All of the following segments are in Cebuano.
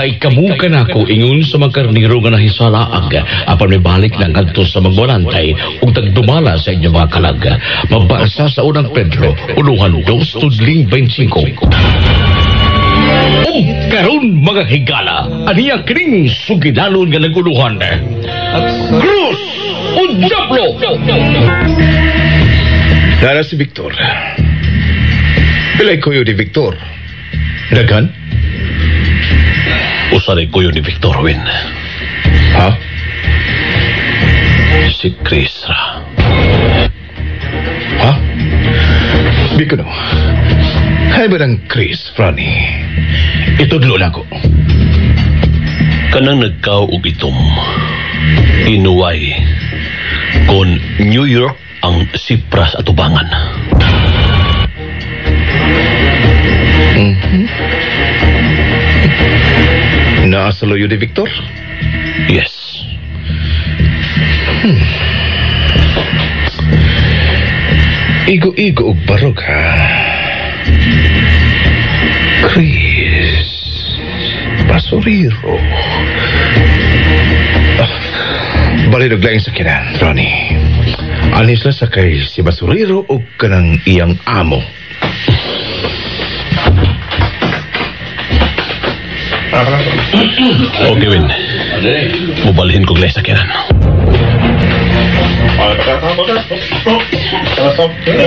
Kay kamo kanako ingon sa mga karniro nga nahisalaag, apan mibalik na ngadto sa magwalantay ug tagdumala sa inyong mga kalag. Mabasa sa Unang Pedro, uluhan 2 tudling 25. Ug karon, mga higala, aniya kining sugidalon nga naguluhan. Krus o Diablo! Nara si Victor. Pilay kuyo ni Victor? Daghan? Usa rin kuyo ni Victor, Win. Ha? Si Chris ra. Ha? Biko no. Hay ba ng Chris, Franny? Itudlo na ko. Kanang nagkaw og itom. Inuway. Kon New York ang sipras atubangan. Naa sa luyo ni Victor? Yes. Igo-igo og barog, ha? Chris. Basuriro. Ah, bali naglaing sa kinan, Ronnie. Anis na sa kay si Basuriro o kanang iyang amo. Okay, Win. Mubalhin ko sa kinan.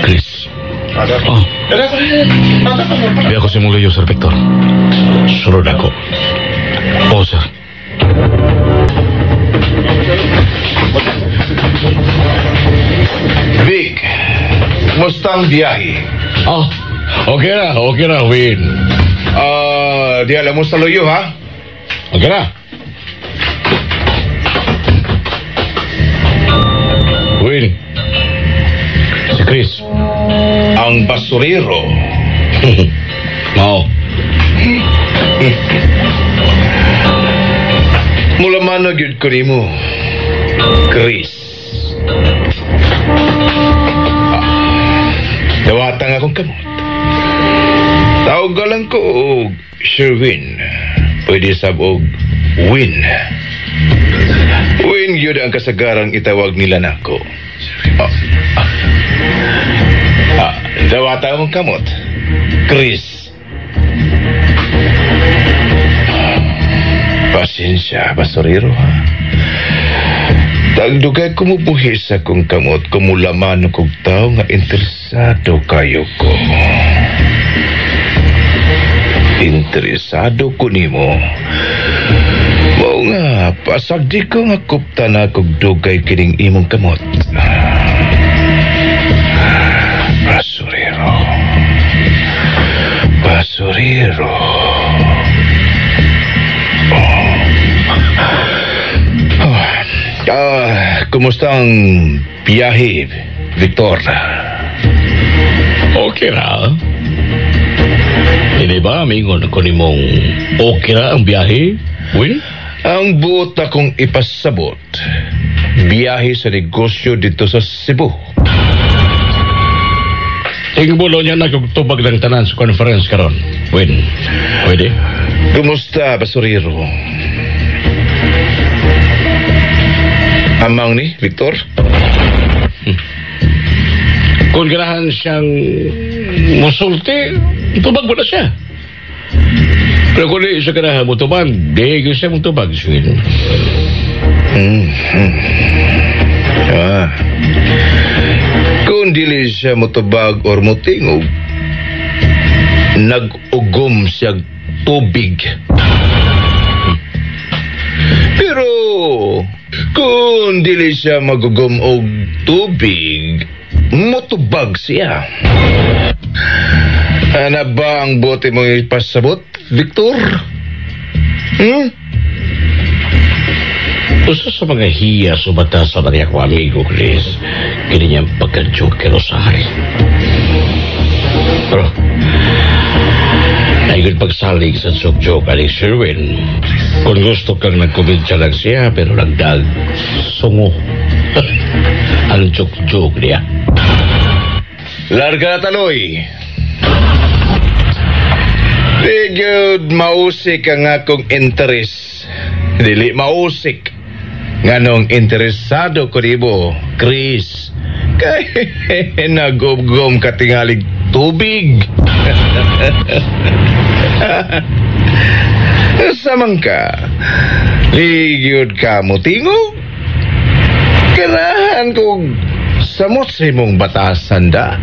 Chris. Oh. Di ako si mong luyo, Sir Victor. Sunod ako. Oo, sir. Vic, kumusta ang biyahe? Oh, okay ra, Win. Ah, di alam mo sa luyo, ha? Okay ra. Win. Si Chris. Ang basurero. Mao. Mula man na gyud ko nimo, Chris. Ah, dawatang akong kamot. Tawag lang ko og Sherwin. Pwede sab og Win. Win gyud ang kasagarang itawag nila nako. Ah, ah. Ah, dawata akong kamot. Chris. Pasensya, basurero, ha? Tagdugay kumubuhi sa kong kamot, kumulaman kog tao nga interesado kayo ko. Interesado ko nimo. Mao nga, pasagdi ko nga kupta na kog dugay kining imong kamot. Basurero. Basurero. Ah, kumusta ang biyahe, Victor? Okay ra. Hindi ba, mingon ko nimong okay ra ang biyahe, Win? Ang buot akong ipasabot, biyahe sa negosyo dito sa Cebu. Tingbulo niya nagtubag ng tanan sa conference karon. Win, pwede? Kumusta, basurero? Amang ni, Victor? Kung ganahan siyang musulti, tubag mo na siya. Pero kung di siya ganahan mo tubag, di ko siya mutubag, Win. Ah. Kung dili siya mutubag or mutingog, nag-ugom siya tubig. Pero kung dili siya magugom og tubig, mutubag siya. Ano ba ang bote mong ipasabot, Victor? Hmm? Usa sa mga hiya sumata sa mga ko amigo, Chris, kini niyang pagka-joker usahay. Pero, naigod pagsalig sa joke-joke ani Sherwin. Kung gusto kang nagkomedya lang siya, pero nagdag sungo. Ang joke-joke niya. Larga na taloy. Di gyud mausik ang akong interest. Dili mausik. Nganong interesado ko nimo, Chris. Kay nagugom ka tingalig tubig. Samang ka, ligyod ka mo tingog. Ganahan kog samot sa imong batasan da.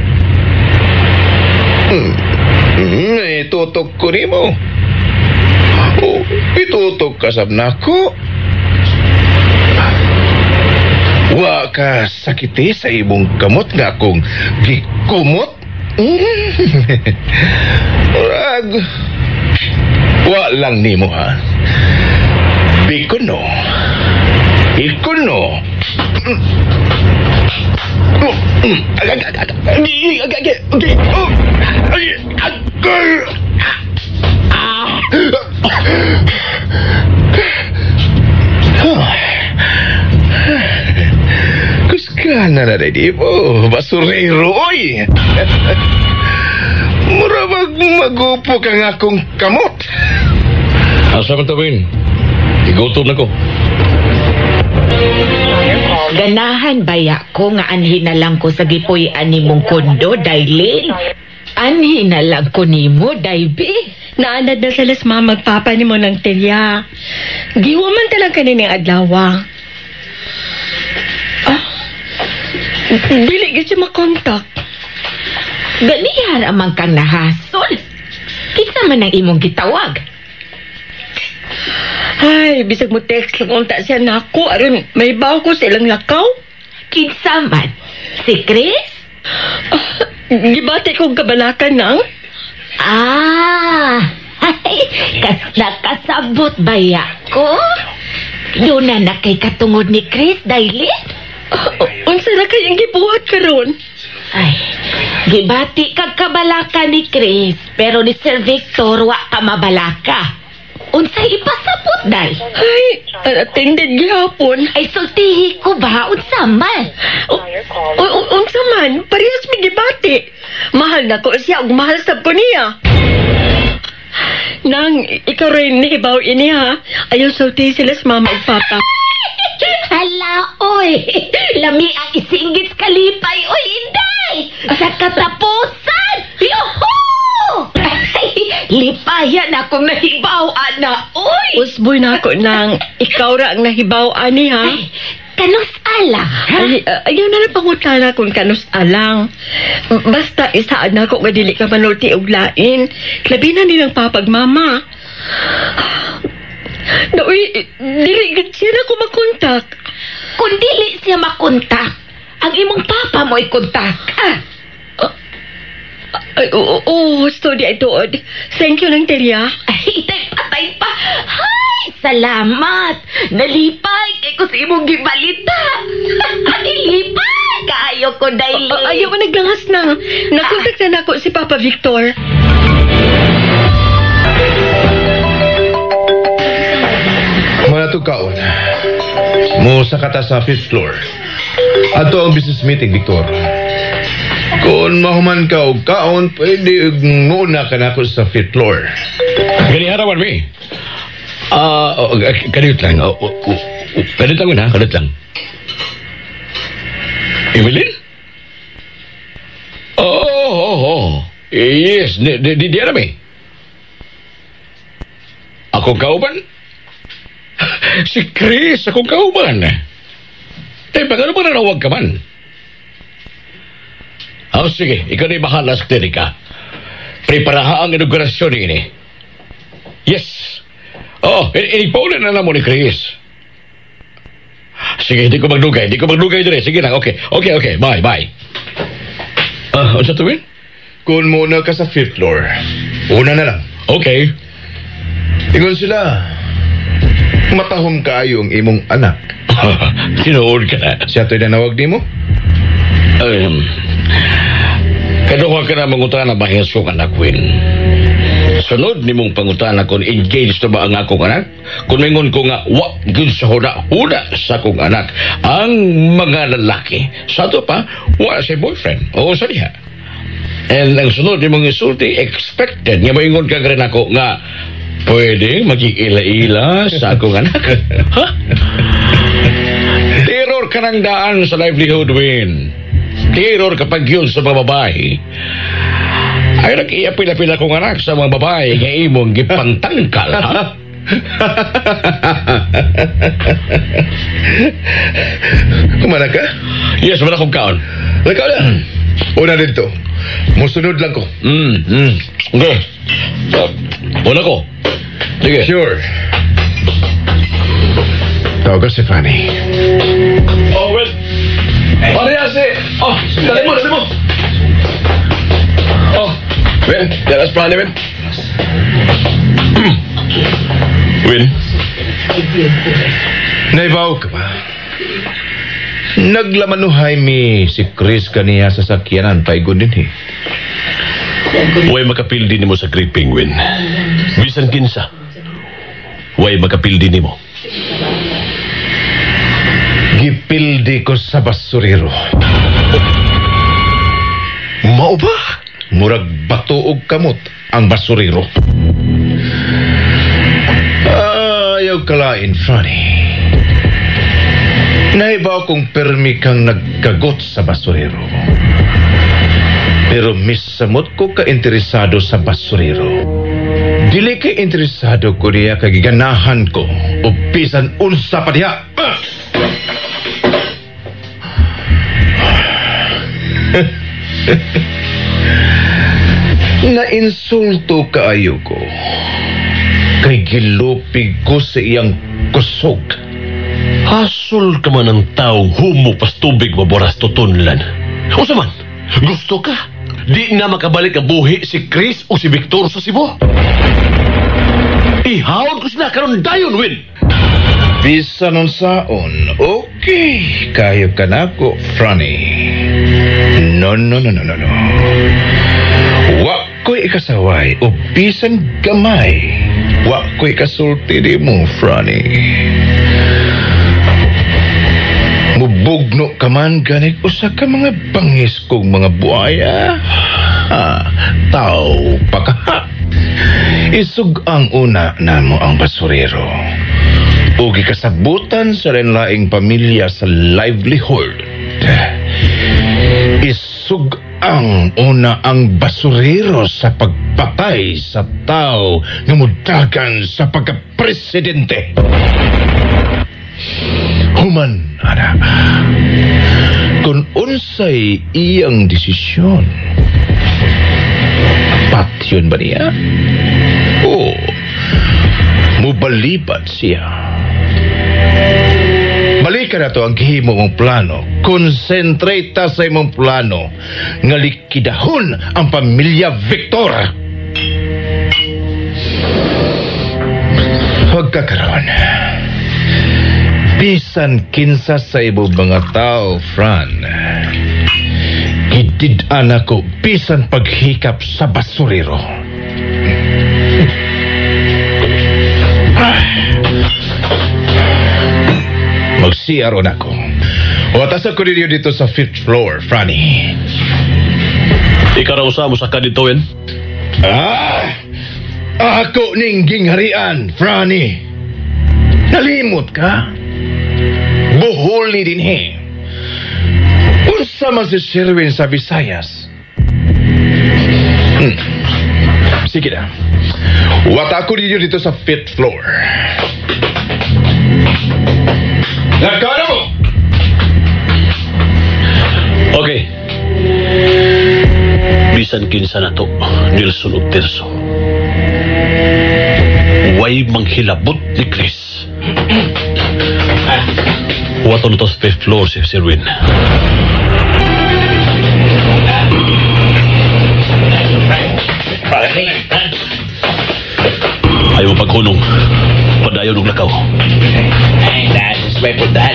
Itutok ko nimo. Oh, itutok ka sab nako. Wa ka sakiti sa imong kamot nga akong gikumot. Murag, wa lang nimo ha. Bikuno. Ikuno. Kuskana na di mo, basurero, oy! Mura magupo ka nga akong kamot. Asa man tawin? Igutom na ko. Ganahan baya ko nga anhi na lang ko sa gipuy-an nimong kondo, Dailin. Anhi na lang ko nimo, Daybi. Naanad na sila sa mga magpapa ni mo ng tilya. Giwa man talang kanining adlaw. Ah, dili gyud siya makontak. Ganihar amang kang nahasol. Kinsa man ang imong gitawag? Ay, bisag mo text lang unta siya nako aron may baw ko sa ilang lakaw. Kinsa man? Si Chris? Ah, gibati kong kabalakan nang. Ah, ay, kas nakasabot baya ko? Doon na na kay katungod ni Chris, Dailin? Ah, unsa na kayang gibuhat karon? Ay, gibati kag kabalaka ni Chris, pero ni Sir Victor wa ka mabalaka. Unsay ipasabot, day? Ay, attended gihapon. Ay, sultihi ko ba? Unsa man? Unsa man, parehas mi gibati. Mahal na ko siya ug mahal sab ko niya. Nang, ikaw rin nihibaw ini ha. Ayaw sultihi sila sa mama ug papa. Hala, oy! Lami ang isinggit kalipay, oy, inday! Sa katapusan! Yuhu! Ay, lipayan akong nahibaw, ana, oy! Usboy na ako nang ikaw ra ang nahibaw ani ha. Ay, kanus alang, ha? Ay, ayaw na lang pangutana kung kanus alang. Basta isaad na ako nga dili ka manulti og lain. Labi na nilang papagmama. Naoy, dili gud siya na ko makontak. Kung dili siya makontak, ang imong papa mo'y kontak, ah. Ay, oo, oo, sorry, ay tuod. Thank you lang, Teria. Ay, itay patay pa. Hay, salamat. Nalipay kay ko sa imong gibalita. Ay, lipay. Kaayo ko, Dailin. Ayaw mo naglangas na. Nakontak na nako si Papa Victor. Mga tukaon, mo sa kata sa fifth floor. Ato ang business meeting, Victor. Kung mahuman ka og kaon, pwede muna ka na ako sa fifth floor. Ganihara man, mi. Kaniyot lang. Kaniyot lang ha, kaniyot lang. Evelyn? Oh. Yes, di alam eh. Akong kauban? Si Chris, akong kauban. Eh, pag ano ba nanawag ka man? Oh, sige, ikaw na'y bahala sa klinika. Preparaha ang inaugurasyon ini. Yes. Oh, inipaulan na mo ni Chris. Sige, hindi ko magdugay. Hindi ko magdugay dire. Sige lang, okay. Okay. Bye, bye. Unsa tuwin? Kung muna ka sa fifth floor, una na lang. Okay. Ingon sila, matahom kaayo ang imong anak. Tinuod ka na. Siya to'y nanawag nimo? Kaduha ka na mangutana bahin sa kong anak, Win. Sunod nimong pangutana kung engaged na ba ang akong anak? Kung mingon ko nga, wa gyud sa huna-huna sa akong anak ang mga lalaki. Sa ato pa, wa siya boyfriend. O sa diha. And ang sunod yung mga isulti, expected nga moingon ka rin ako nga pwede magigila-ila sa akong anak. Ha? Terror ka ng daan sa livelihood, Win. Terror kapag yun sa mga babae. Ay, nag-iapil-apil akong anak sa mga babae nga imong gipantangkal, ha? Kumana ka? Yes, wala akong kaon. Lakaw na. Una dito. Musunod lang ko. Okay. Una ko. Sige. Sure. Tawag si Fanny. Oh, well. Pareha si... Oh, dali mo, dali mo. Oh, Win, dalas Franny, Win. Win, Naibaw ka ba? Naglamanuhay mi si Chris kaniya sa sakyanan paigon din eh. Way makapildi nimo sa gripping, Win. Bisan kinsa. Way makapildi nimo. Gipildi ko sa basurero. Mao ba? Murag bato og kamot ang basurero. Ayaw kalain, Franny. Naibaw kong permi kang nagkagot sa basurero. Pero misamot ko ka interesado sa basurero. Dili ka interesado ko niya kagiganahan ko o bisan unsa pa diha. Ah! Nainsulto kaayo ko. Kay gilupig ko sa iyang kusog. Hasol ka man ang taong humupas tubig maboras tutunlan. Unsa man? Gusto ka? Di na makabalik ang buhi si Chris o si Victor sa Cebu. Ihawon ko sila karon dayon, Win. Bisan unsaon, okay, kayo ka na ko, Franny. No, no, no, no, no, no. Wa ko'y ikasaway o bisan gamay. Wa ko'y kasulti di mo, Franny. Mubugno ka man ganig usa ka mga bangis kong mga buhaya. Ha, tao pa ka. Isug ang una namo ang basurero. O gikasabutan sa laing pamilya sa livelihood. Isug ang una ang basurero sa pagpatay sa tao nga mudagan sa pagkapresidente. Human, ana, kung unsay iyang desisyon, patyon ba niya? O mubalibat siya? Balikan na to ang gihimo mong plano. Concentrate ta sa imong plano nga likidahon ang pamilya Victor. Pagkakaroon, bisan kinsa sa imong mga tao, Fran, gidid-an ako bisan paghikap sa basurero. Magsiyaro na ako. Watasa ko ninyo dito sa 5th floor, Franny. Ikaw raw sa mo sa kadito, Win? Ah! Ako ning gingharian, Franny. Nalimot ka? Buhol ni dinhi. Unsa man si Sherwin sa Visayas? Sige na. Wata ko ninyo dito sa 5th floor. Nagkano mo? Okay. Bisan kinsa na to, Nelson ug Tirso. Way manghilabot ni Chris. Wato na to sa 5th floor si Sir Win. Ayaw mo paghunong. Padayon og lakaw. May puntahan.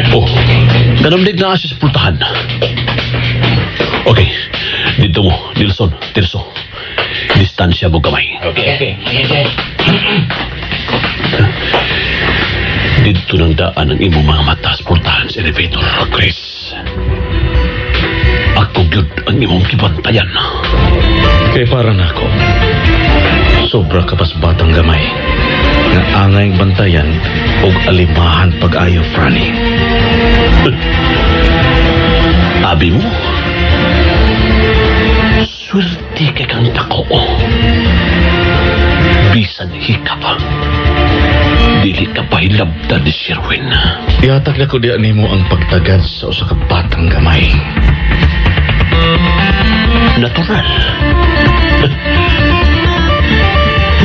Oh, ganamdig na siya sa pultahan. Okay, dito mo, Nelson, Tirso. Distansya mo gamay. Okay, okay. Dito nang daan ang imong mga mata sa pultahan sa elevator, Chris. Ako gyud ang imong gibantayan. Kay para nako, sobra ka pas batang gamay nga angay bantayan og alimahan pag-ayo, Franny. Abi mo, swerte kay kang dako. Bisan hikap, dili ka pahilabtan ni Sherwin. Ihatag na ko diya nimo ang pagtagad sa usa ka batang gamay. Natural.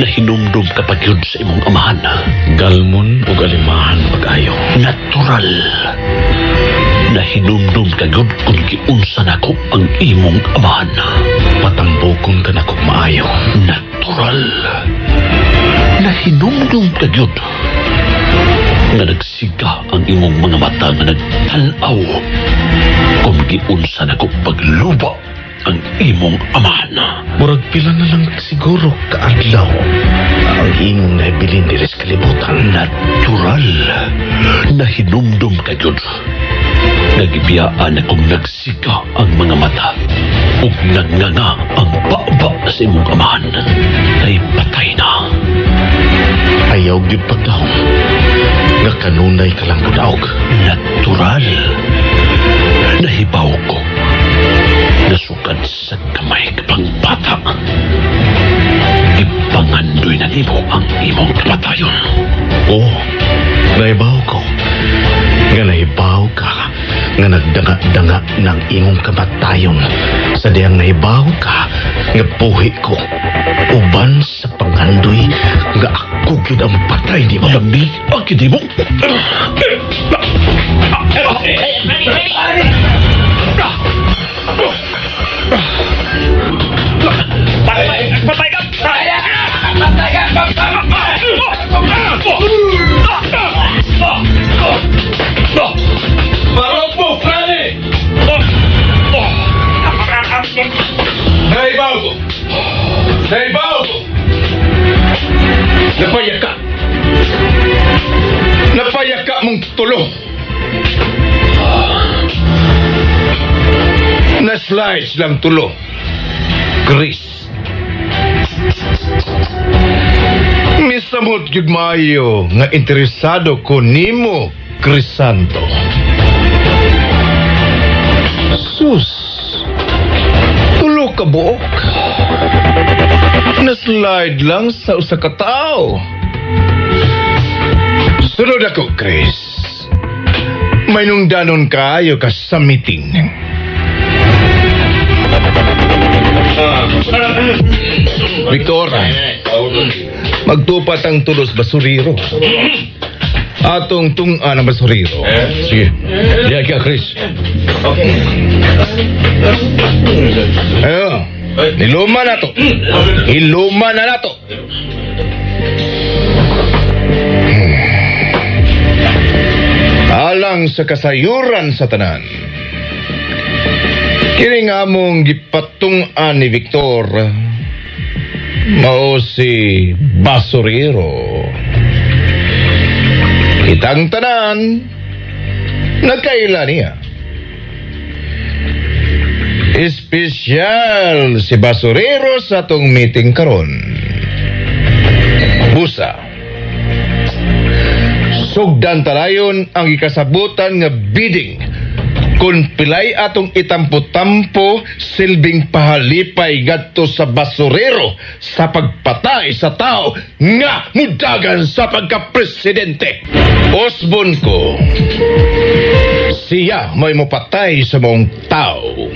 Nahinumdum ka pa gyud sa imong amahan. Galmon ug alimahan pag-ayo. Natural. Nahinumdum ka gyud kung giunsa nako ang imong amahan. Patambukon ka nako maayo. Natural. Nahinumdum ka gyud nga nagsiga ang imong mga mata nga nagtan-aw kung giunsa nako pagluba ang imong amahan. Murag pila na lang siguro kaadlaw ang imong naibilin diri sa kalibutan. Natural. Nahinumdum ka gyud. Nagibiyaan akong nagsiga ang mga mata ug nagnganga ang baba sa imong amahan. Kay patay na. Ayaw gyud pagdahom nga kanunay ka lang mudaog. Natural. Nahibaw ko. Nasukad sa kamay ka pang bata. Ipangandoy na nimo ang imong kamatayon. Oo, nahibaw ko. Nga nahibaw ka nga nagdanga-danga ng imong kamatayon. Sa diyang nahibaw ka nga buhi ko uban sa pangandoy nga ako gyud ang patay nimo. Lami ang kini mo. Patay ka! Patay ka! Marok mo, Franny! Naibaw ko! Naibaw ko! Napayaka! Napayaka mong tulo! Na-slice lang tulo. Chris. Misamot gyud maayo nga interesado ko nimo, Crisanto. Sus. Tulo ka buok. Na-slide lang sa usa ka tawo. Sunod ako, Chris. May nungdanon kaayo ka sa meeting. Victor, magtupat ang tulos basuriro. Atong tunga ng basuriro. Sige, diya ka, Chris. Ayo, niluma na to. Iluma na na to. Alang sa kasayuran sa tanan. Kini nga among gipatungan ni Victor mao si Basurero. Kitang tanan nagkaila niya. Espesyal si Basurero sa atong meeting karon. Busa. Sugdan talayon ang ikasabutan nga bidding kung pilay atong itampo-tampo silbing pahalipay ngadto sa basurero sa pagpatay sa tao nga mudagan sa pagkapresidente. Osbon ko, siya may mopatay sa mong tao.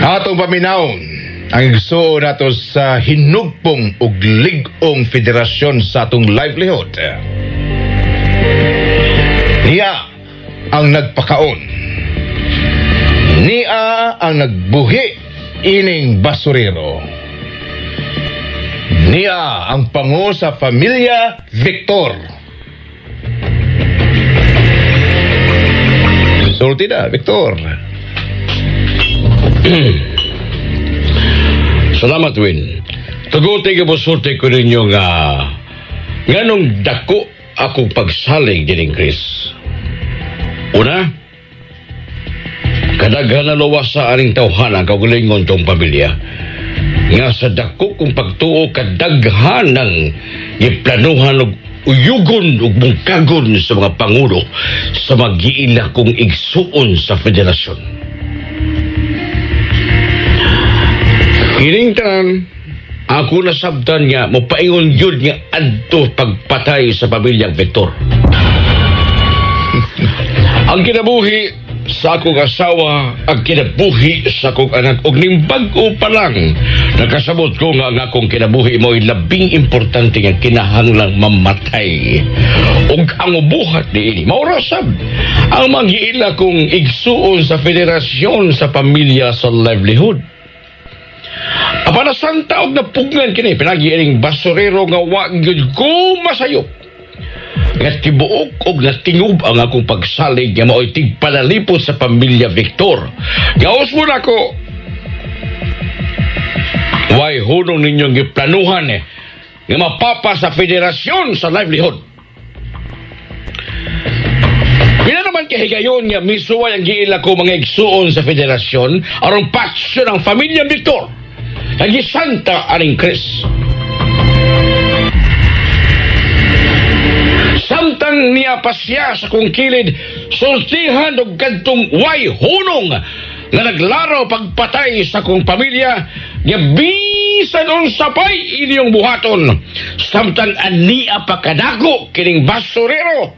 Atong paminawon ang igsuon nato sa hinugpong ug lig-ong federasyon sa atong livelihood. Niya ang nagpakaon. Niya ang nagbuhi ining basurero. Niya ang pango sa pamilya Victor. Sulti na, Victor. Salamat, Win. Tuguti ka po sulti ko ninyo nga nganong dako akong pagsalig dining Chris. Una, kadaghan na luwas sa aning tawhana ang kaugalingon tong pamilya. Nga sa dako kong pagtuo kadaghan ng giplanuhan og uyugon ug bungkagon sa mga pangulo sa magiila kong igsuon sa federasyon. Kining tanan, ako nasabtan nga mopaingon gyud nga adto pagpatay sa pamilyang Victor. Ang kinabuhi sa akong asawa, ang kinabuhi sa akong anak, og ning bag-o pa lang nakasabot ko nga ang akong kinabuhi mo'y labing importante nga kinahanglang mamatay. Og ang ubuhat niini, mao ra sab ang manghiila kong igsuon sa federasyon sa pamilya sa livelihood. Apan nasanta og napugngan kini pinagi ining basurero nga wa gyud ko masayop. Nga tibuok og natingob ang akong pagsalig nga mao'y tigpanalipot sa pamilya Victor. Gaos mo nako. Way hunong ninyong giplanuhan nga mapapa sa federasyon sa livelihood. Pila naman kahigayon nga misuway ang giila ko mga igsuon sa federasyon aron patsyon ang pamilya Victor. Nagisanta aning Chris. Samtang niya pa siya sa kong kilid, sultihan og kadtong way hunong nga naglaro pagpatay sa kong pamilya, nga bisan unsa pa'y inyong buhaton. Samtang ania pa kadako kining basurero,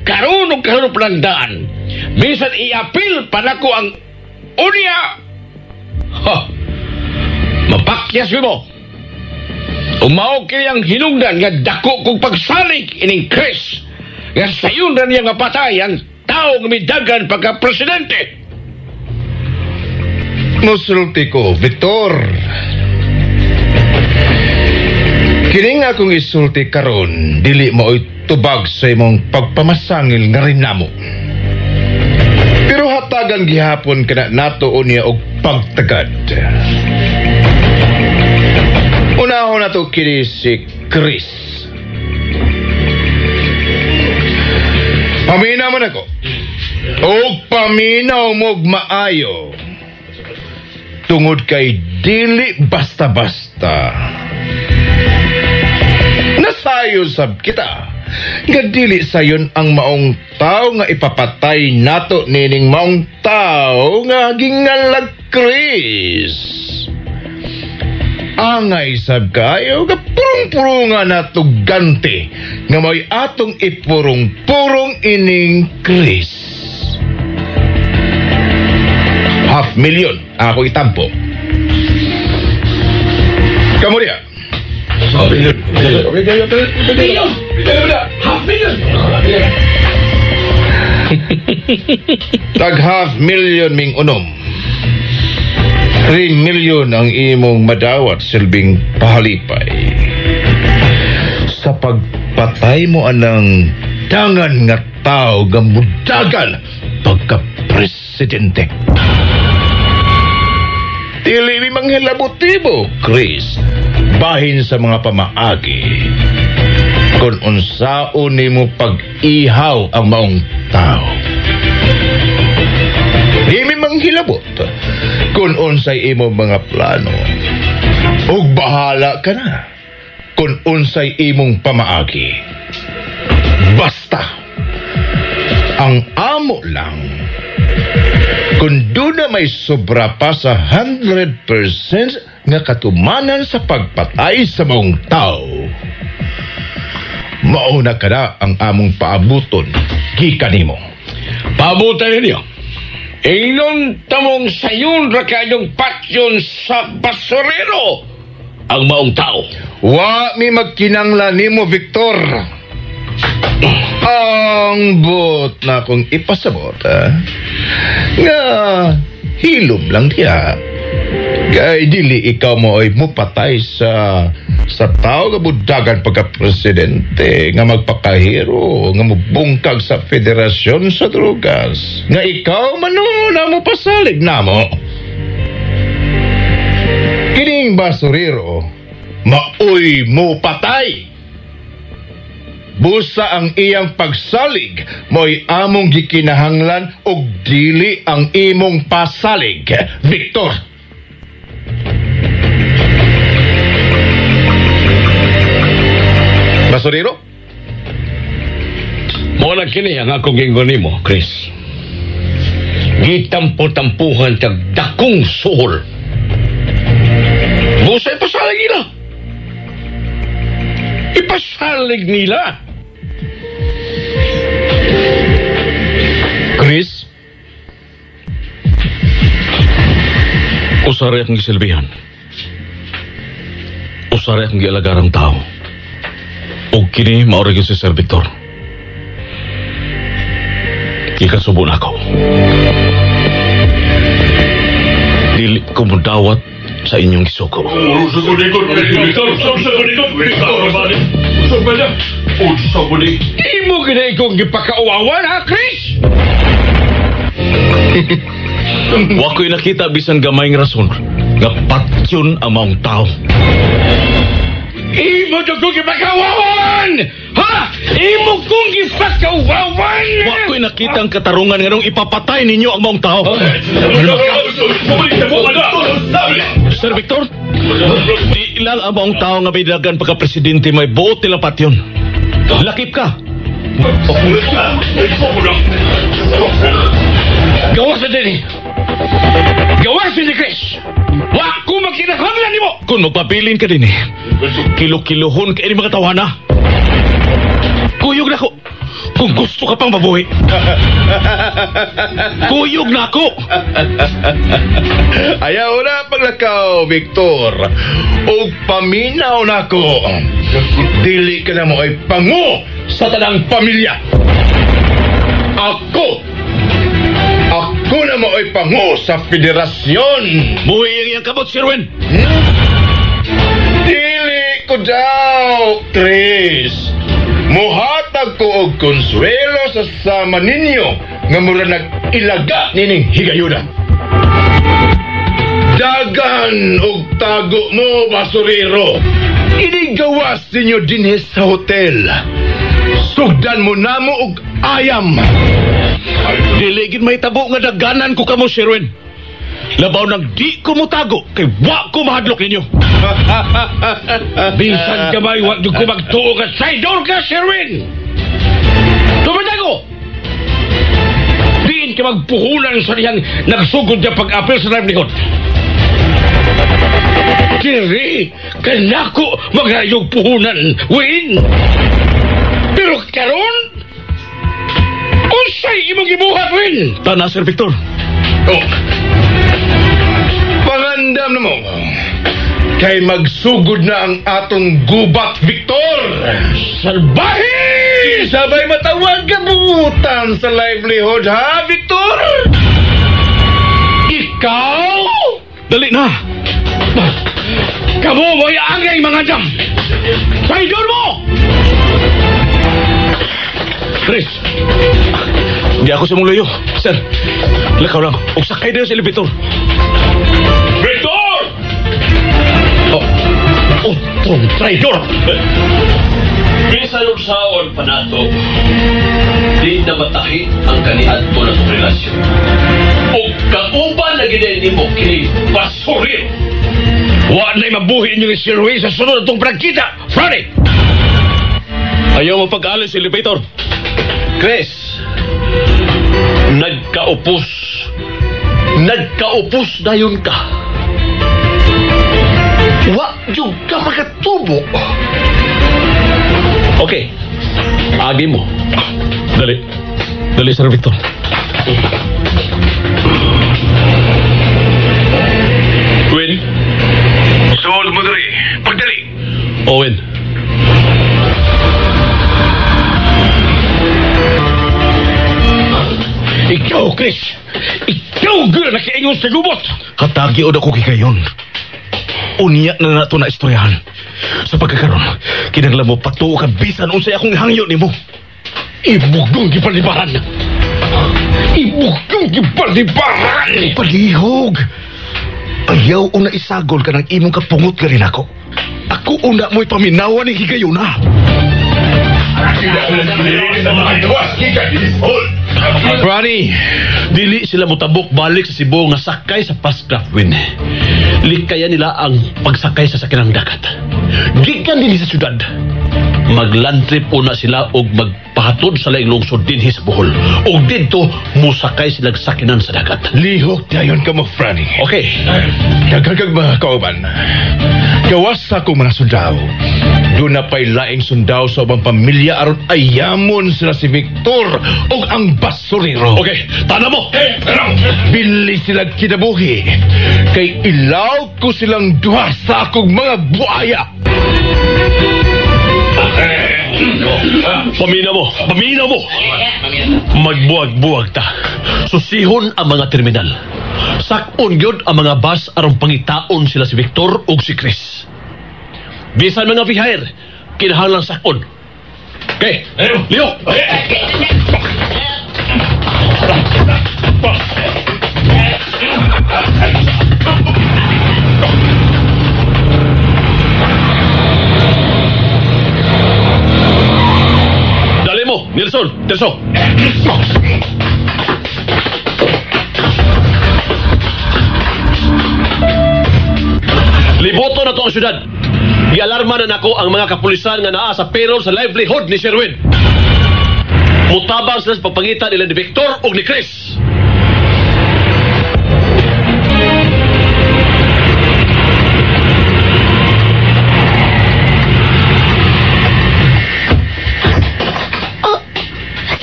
karon og karon daan. Bisan iapil pa nako ang unya. Ha! Mapakyas mo. Umao kini ang hinungdan nga dako kong pagsalig ining Chris. Nga sayon na niya nga patay ang tao nga midagan pagka-presidente. Musulti ko, Victor. Kini nga akong isulti karon, dili mao'y tubag sa imong pagpamasangil nga rinamo. Pero hatagan gihapon kana nato unya og pagtagad. Unahon na to kini si Chris. Paminaw man ako. O paminaw mo'g maayo. Tungod kay dili basta-basta. Nasayo sab kita. Nga dili sayon ang maong tao nga ipapatay nato nining maong tao nga gingalag Chris. Angay sab kayo nga purong-purunga nato ganti nga may atong ipurong-purong ining Chris. 500,000 ako itampo. Kamu dia. Tag 500,000 ming unom. 3 million ang imong madawat silbing pahalipay. Sa pagpatay mo anang dangan nga tao nga mudagan pagka-presidente. Dili mi manghilabot mo, Chris, bahin sa mga pamaagi. Kung unsaon nimo pag-ihaw ang maong tao. Di mi manghilabot kung unsay imong mga plano. Ug bahala ka na kung unsay imong pamaagi. Basta ang amo lang kung doon na may sobra pa sa 100% nga katumanan sa pagpatay sa maong tao. Mauna ka na ang among paabuton gikan nimo. Paabutan ninyo. Ingnon tamong sayon ra kayong patyon sa basurero ang maong tao. Wa mi magkinanglan nimo, Victor. Ang bot na akong ipasabot, nga hilom lang diya. Kay dili ikaw mo ay mupatay sa tao nga budagan pagka-presidente, nga magpakahero, nga mubungkag sa federasyon sa drugas, nga ikaw man na mo pasalig na mo. Kining basurero, maoy mo patay. Busa ang iyang pagsalig mo'y among gikinahanglan og dili ang imong pasalig, Victor. Basurero? Mao na kini ang akong giingon nimo, Chris. Gitampo-tampuhan tag dakong suhol. Busa ipasalig nila. Ipasalig nila. Chris? Usaray akong gisilbihan. Usaray akong gialagarang tao. Og kini mao ra gyud si Sir Victor. Gikasubo na ako. Dili ko mudawat sa inyong gisuko. Imo gina ikong gipakauwawan, ha, Chris? Wa ko'y nakita bisan gamayng rason nga patyon ang maong tao. Imo jud kong gipakauwawan! Ha? Imo kong gipakauwawan! Wa ko'y nakita ang katarungan nganong ipapatay ninyo ang maong tao. Sir Victor, di lang ang maong tao nga may dagan pagka-presidente may buot nila patyon. Lakip ka. Gawas na din eh. Gawas ni Chris. Wa ko magkinahanglan nimo. Kung magpabilin ka din eh, kilo-kilohon ka ini mga tawana. Kuyog na ko. Kung gusto ka pang mabuhi. Kuyog na ako. Ayaw na paglakaw, Victor. Og paminaw na ko. Dili ka na mo ay pangu sa tanang pamilya. Ako na mo ay pangu sa federasyon. Buhi ang iyang kamot, Sherwin. Dili ko daw, Chris. Muhatag ko og konsuelo sa sama ninyo nga mura nag-ilaga nining higayuna. Dagan og tago mo, basurero. Inigawas ninyo dinhi sa hotel. Sugdan mo namo og ayam. Dili gid may tabo nga daganan ko kamo, Sherwin. Labaw nang di ko motago kay wa ko mahadlok ninyo. Bisan kamay, wa jud ko magtuo ka traidor ka, Sherwin. Tumatago. Diin ka magpuhunan sa diyang nagsugod niya pag-apel sa livelihood. Diri, kanako magrayog puhunan, Win. Pero karon, unsay imong gibuhat, Win? Tana, Sir Victor. Oh. Pangandam na mo. Kay magsugod na ang atong gubat, Victor! Salbahe! Sabay matawag ka buutan sa livelihood, ha, Victor? Ikaw? Dali na! Kamu mo'y angay mga dam! Traidor mo! Chris! Di ako sa mong luyo. Sir, lakaw lang. Og sakay dayo sa elevator. Victor! Oh, oh, traidor! Bisan unsaon pa nato, di na matahi ang kaniadto na itong relasyon. O kauban na gid nimo kini basurero. Wa na'y mabuhi ninyo ni Sir Wayne sa sunod atong pragkita, Friday! Ayaw mo pag-alis sa elevator. Chris, nagkaupos. Nagkaupos dayon ka. Wa jud ka makatubo. Okay. Agi mo. Dali. Dali, Sir Victor. Win? Suod mo diri. Pagdali. Owen. Ikaw, Chris! Ikaw gyud nakaingon sa gubot! Hatagi od ako kikayon. Unya na nato na istoryahan. Sa pagkakaron, kinahanglan mo patuo ka bisan unsay akong ihangyo nimo. Ibugong gipalibaran! Ibugong gipalibaran! Palihog! Ayaw una isagol ka ng imong kapungot ka rin ako. Ako una mo'y paminawan ni higayuna. Franny, Dili sila motabok balik sa Cebu nga sakay sa Fast Craft Win. Likayan nila ang pagsakay sa sakinang dagat. Gikan dinhi sa syudad. Magland trip una sila og magpahatod sa laing lungsod dinhi sa Bohol. Og didto mosakay sila sakinan sa dagat. Lihok dayon ka mo, Franny. Okay. Daghan kag mga kauban. Gawas sa akong mga sundao. Doon na pa'y laing sundao sa ubang pamilya aron ayamon sila si Victor ug ang basurero. Okay, tana mo. Bili sila kinabuhi. Kay ilaw ko silang duha sa akong mga buaya. Pamina mo, pamina mo. Magbuwag-buwag ta. Susihon ang mga terminal. Sakon gyud ang mga bus aron pangitaon sila si Victor ug si Chris. Bisan mga bihayr, kinahanglan sakon. Okay, Leo. Dali mo, Nelson, Terso. Liboto na to ang syudad. Gialarma na nako ang mga kapulisan nga naa sa payroll sa livelihood ni Sherwin. Mutabang sila sa pagpangita nila ni Victor ug ni Chris. Oh,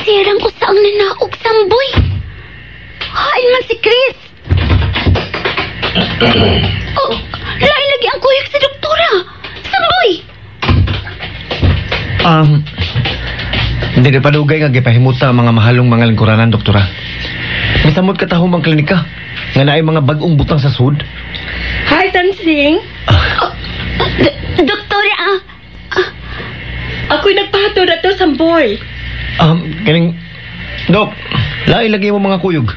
sirang ko sa ang nanaog, Samboy. Hain man si Chris. Oh, lain lagi ang kuyog sa doktora. Samboy! Hindi na padugay nga gipahimuta ang mga mahalong mga lingkuranan, doktora. Misamot katahom ang klinika nga naay mga bag-ong butang sa sud. Hi, Tansing. Oh, doktora, Ako'y nagpahatod na to, Samboy. Kaning Dok, lain lagi mo mga kuyog.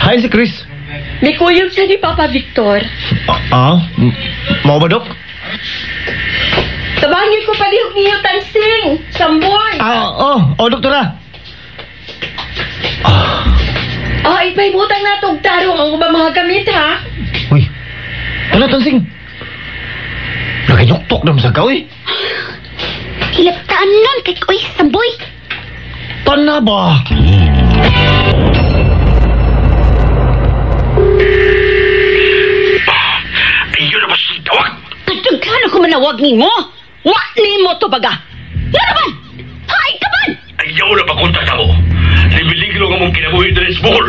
Hain si Chris. May kuyog siya ni Papa Victor. Mao ba, Dok? Tabangin ko palihog niyo, Tansing. Samboy. Oh, doktora. Ipahimutang na itong tarong ang ubang mga gamit, ha? Uy, ano, Tansing? Nakayuktok naman sa kaw, eh. Hilaptaan nun kay Uy, Samboy. Tana ba? Ayun na ba si tawag? Kadaghan ko manawag nimo. Wa nimo to baga. Nga naman? Hay ka man! Ayaw na pakontak mo. Libiliglo nga mong kinabuhi diri sa Bohol.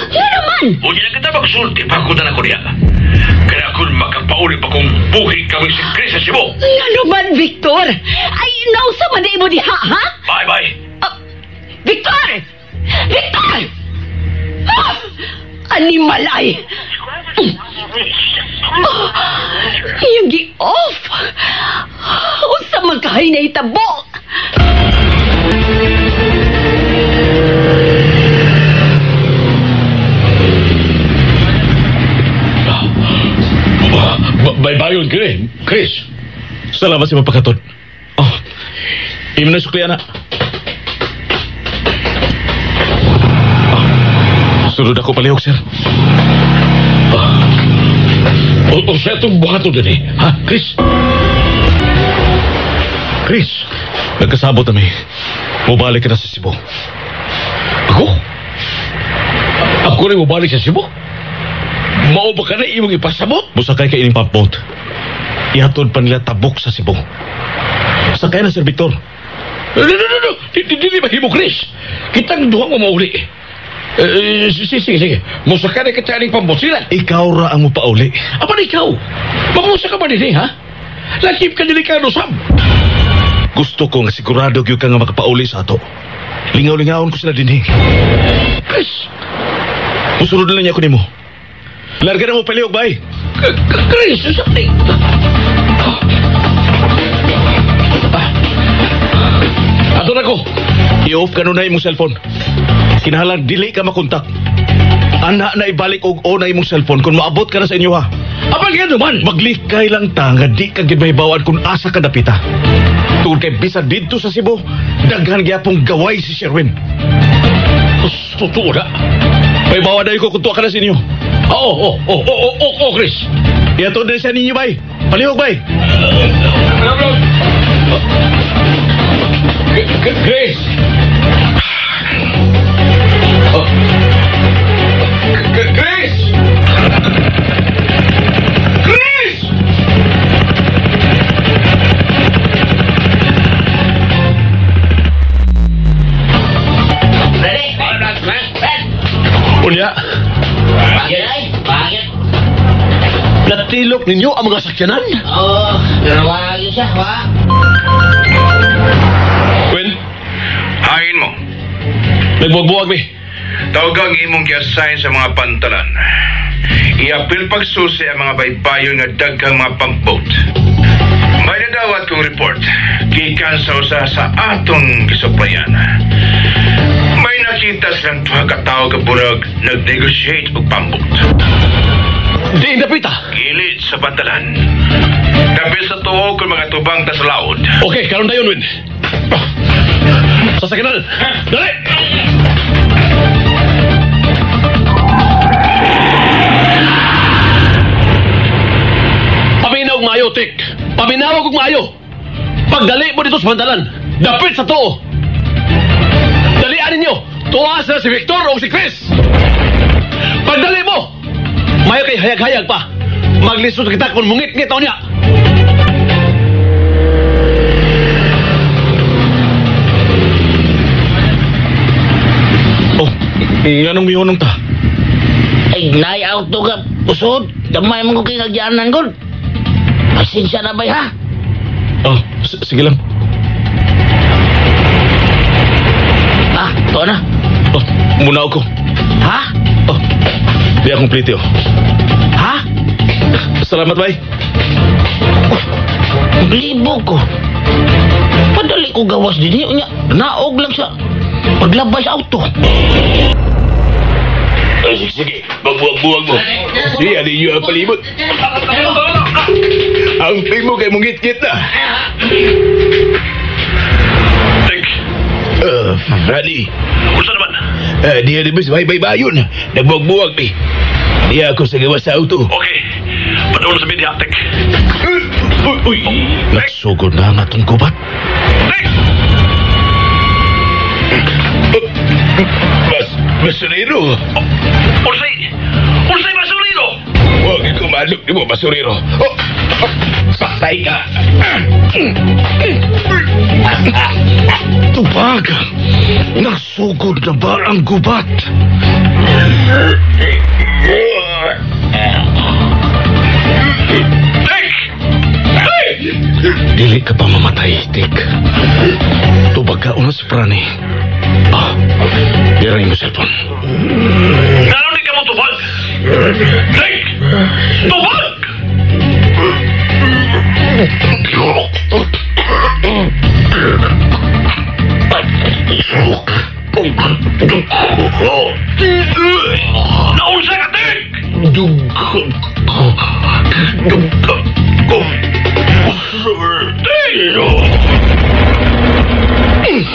Nga naman? Unya na kita magsulti pa ko na ko niya. Kaya kung makapauli pa kong buhi kami si Chris sa Cebu. Nga naman, Victor? Ay, nausa man na imo diha, ha? Bye bye. Victor! Victor! Ah! Animal ay! Iyang gi-off! Unsa man kahay na itabo? Baybayon ka eh, Chris. Salamat sa mapakatod. Oh, imo na suklian na. Sunod ako palihog, sir. O sa itong buhato din eh. Ha, Chris? Chris, nagkasabot na may. Mubalik ka na sa Cebu. Ako? Ako rin mubalik sa Cebu? Mao ba ka na imong ipasabot? Musakay ka ining pumpboat. Ihatod pa nila tabok sa Cebu. Sakay na, Sir Victor. No, no, no, no. Di mahimo, Chris. Kitang duha mo mauli. Sige, sige, sige. Musakay na kita ining pumpboat sila. Ikaw ra ang mupauli. Apan ikaw? Mamusa ka ba din eh, ha? Lakip ka delikado, Sam. Gusto ko nga sigurado gyud ka nga makapauli sa ato. Lingaw-lingawon ko sila dinhi. Chris! Musunod na lang niya ako nimo. Larga na mo palihog, bay. Chris, saan Ato na ko. I-off ka nun na imong cellphone. Kinahanglan dili ka makontak. Ana na ibalik og o na imong cellphone kung maabot ka na sa inyo ha. Apan nga naman. Maglikay lang ta nga di ka gid mahibawan kung asa ka dapita. Tungod kay bisan didto sa Cebu, daghan gyapong gaway si Sherwin. Totoo na. May bawa dahil ko kung tuwa ka na sa inyo. Oo, Chris. Iyato din siya ninyo, bay. Palihog, bay. Chris! Chris! Chris! Unya. Natilok ninyo ang mga sakyanan? Oo, wag siya, wa. Gwen? Hain mo. Nagbuwag-buwag, mi. Tawagang imong gi-assign sa mga pantalan. Iapil pagsusi ang mga baybayon nga daghang mga pumpboat. May nadawat kong report. Gikan sa usa sa atong gisuplayan. May nakita silang duha ka tawo ka burag nag-negotiate og pumpboat. Di napita. Gilid sa pantalan. Dapit sa tuo kung mga tubang ta sa laod. Okay, karon dayon, Win. Sasakyanan. Dali! Paminaw og maayo, Tik. Paminaw og maayo. Pagdali mo dito sa pantalan, dapit sa tuo. Dalian ninyo. Tuwa sila si Victor o si Chris. Pagdali mo, mayo kay hayag-hayag pa. Maglisod kita kung mungit-ngit niya. Oh, nganong mihunong ta? Ay, naay auto ka. Usod, gamay mo ko kay kagyanan ko. Pasensya na bay ha? Oh, sige lang. Ah, to na. Oh, muna ako. Ha? Oh, di akong plite, oh. Ha? Salamat, bay. Oh, libo ko. Padali ko gawas din. Unya, naog lang sa paglabay sa auto. Ay, sige, sige. Magbuwag-buwag mo. Siya ninyo ang palibot. Ang ping mo kay mungit-ngit na. Tik. Rani. Unsa naman? Diya di ba sa bay-bay-bayon? Nagbuwag-buwag, mi. Diya ako sa gawas sa auto. Okay. Padulong sa media, Tik. Uy, uy. Nagsugod na ang atong gubat. Tik! Basurero. Unsay? Unsay basurero? Huwag kumalok ni mo, basurero. Oh, oh, patay ka. Tubag! Nagsugod na ba ang gubat? Tik! Tik! Dili ka pa mamatay, Tik. Tubag ka una si Franny. Ah, dira mo cellphone. Ngano di ka mo tubag? Tik! Tubag! Naunsa ka, Tik? Tik!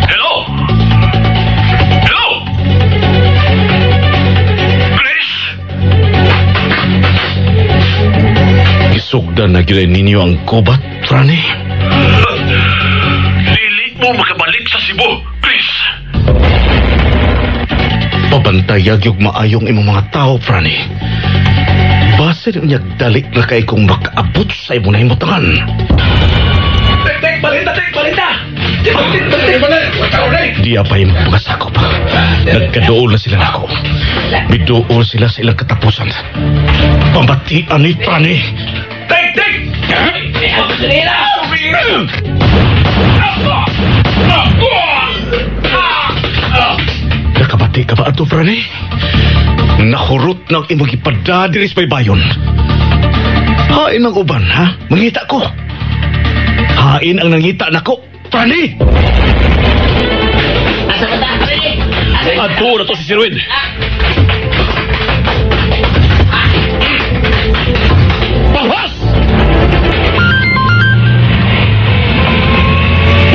Hello? Hello? Chris? Gisugdan na gyud ninyo ang gubat, Franny. Dili mo makabalik sa Cebu, Chris. Pabantayag yung maayong imong mga tao, Franny. Basin unyag dalik na kay kung makaabot sa imong nahimutangan. Tek, tek, balita, tek, balita! Diya pa yung mga sakop. Nagkadool na sila nako. Miduol sila sa ilang katapusan. Pambatian ni Franny. Tek, tek! Nakabati ka ba ato, Franny? Nahurot ng imong ipada diri sa baybayon. Hain ang uban, ha? Mangita ko. Hain ang nangita nako, Franny! Asa ka ta? Ready? Adto na to si Sirwin. Pangwas!